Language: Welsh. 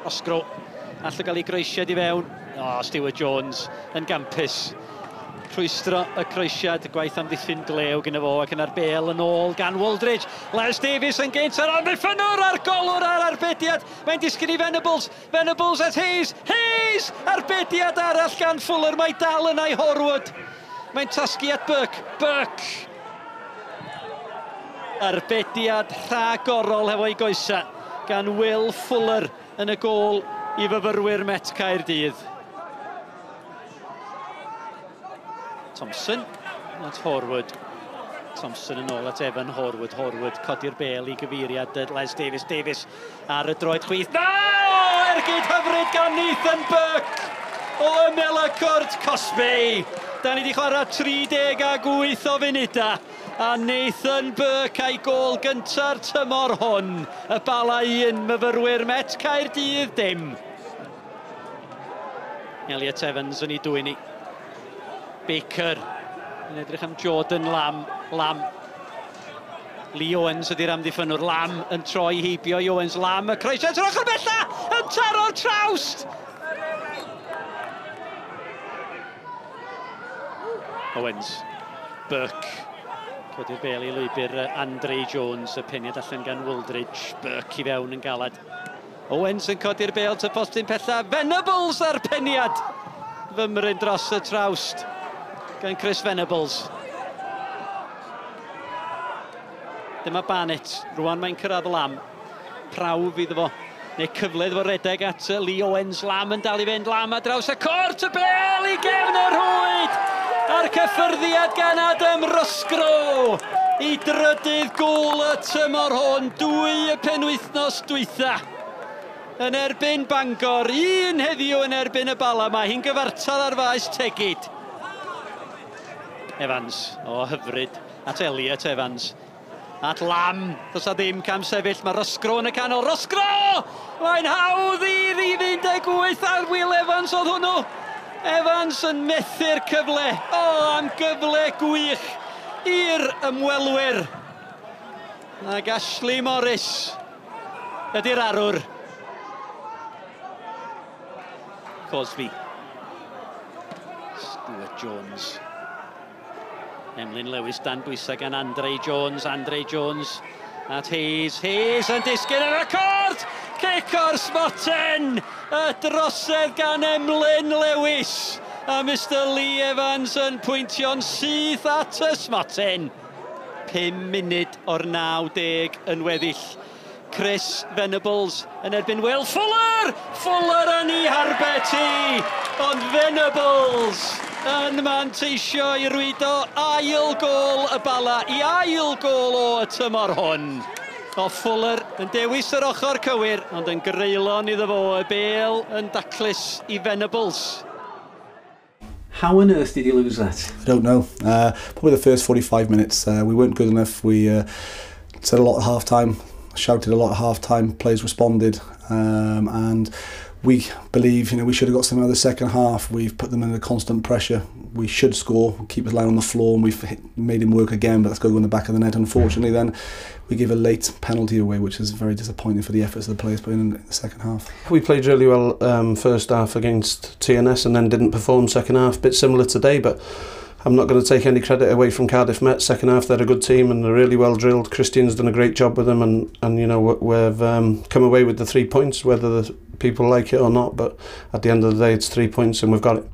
Roscrow, all o gael ei groesiad i fewn. O, Stuart Jones yn gampus. Rhwystro y croesiad, gwaith amddiffyn glew gyda fo, ac yna'r bel yn ôl gan Wooldridge. Les Davies yn gynt ar amddiffynwr a'r golwr a'r arbediad. Mae'n disgyn i Venables. Venables at Hayes. Hayes! Arbediad arall gan Fuller. Mae dal yna i Horwood. Mae'n tasgu at Burke. Burke! Arbediad rhagorol hefo'i goesa gan Will Fuller yn y gôl i fyfyrwyr Met Caerdydd. Thompson at Horwood. Thompson yn ôl at Evan Horwood. Horwood codi'r bel i gyfeiriad Les Davies. Davies ar y droed chwith. No! Ergyd hyfryd gan Nathan Burke o ymyl y cwrt cosbi. Da ni wedi chwarae 38 o funudau. A Nathan Burke a'i gôl gynta'r tymor hwn. Y Bala 1, myfyrwyr Met Caerdydd dim. Elliot Evans yn ei dwyn i. Baker yn edrych am Jordan Lamb. Lamb. Lee Owens ydy'r amddiffynwr. Lamb yn troi heibio i Owens. Lamb y croesiad trwy'r ochr bella yn taro'r trawst. Owens. Burke. Codi'r bel i lwybr Andre Jones, y peniad allan gan Wooldridge. Burke i fewn yn galad. Owens yn codi'r bel ty postyn pella. Venables ar peniad. Fymryn dros y trawst gan Chris Venables. Dyma Barnett. Rwan mae'n cyrraedd Lamb. Prawf iddo fo. Neu cyfle iddo fo redeg at Lee Owens. Lamb yn dal i fynd. Lamb ar draws y cwrt. Y bel i gefn y rhwyd. A'r cyffyrddiad gan Adam Roscrow i drydydd gôl y tymor hwn. 2 y penwythnos dwytha. Yn erbyn Bangor, 1 heddiw yn erbyn y Bala. Mae hi'n gyfartal ar faes Tegid. Evans, o hyfryd, at Elliot Evans. At Lamb, does na ddim cam sefyll, mae Roscrow yn y canol. Roscrow! Mae'n hawdd i rif 18 ar Will Evans oedd hwnnw. Evans yn methu'r cyfle. O, am gyfle gwych i'r ymwelwyr. Ac Ashley Morris ydy'r arwr. Cosby. Stuart Jones. Emlyn Lewis dan bwysau gan Andre Jones. Andre Jones at Hayes. Hayes yn disgyn ar y cwrt! Cic o'r smotyn! Y drosedd gan Emlyn Lewis. A Mr Lee Evans yn pwyntio'n syth at y smotyn. 5 munud o'r 90 yn weddill. Chris Venables yn erbyn Will Fuller! Fuller yn ei harbet hi! Ond Venables yn manteisio i rwydo ail gôl y Bala, i ail gôl o y tymor hwn. O Fuller yn dewis yr ochr cywir, ond yn greulon iddo fo, y bel yn daclus i Venables. How on earth did you lose that? I don't know. Probably the first 45 minutes. We weren't good enough. We said a lot at half-time, shouted a lot at half-time, players responded, and we believe, you know, we should have got something out of the second half. We've put them under constant pressure. We should score, keep the line on the floor, and we've made him work again, but that's got to go in the back of the net. Unfortunately, then we give a late penalty away, which is very disappointing for the efforts of the players put in the second half. We played really well first half against TNS and then didn't perform second half. Bit similar today, but I'm not going to take any credit away from Cardiff Met. Second half, they're a good team and they're really well drilled. Christian's done a great job with them, and you know, we've come away with the 3 points, whether the people like it or not, but at the end of the day, it's 3 points and we've got it.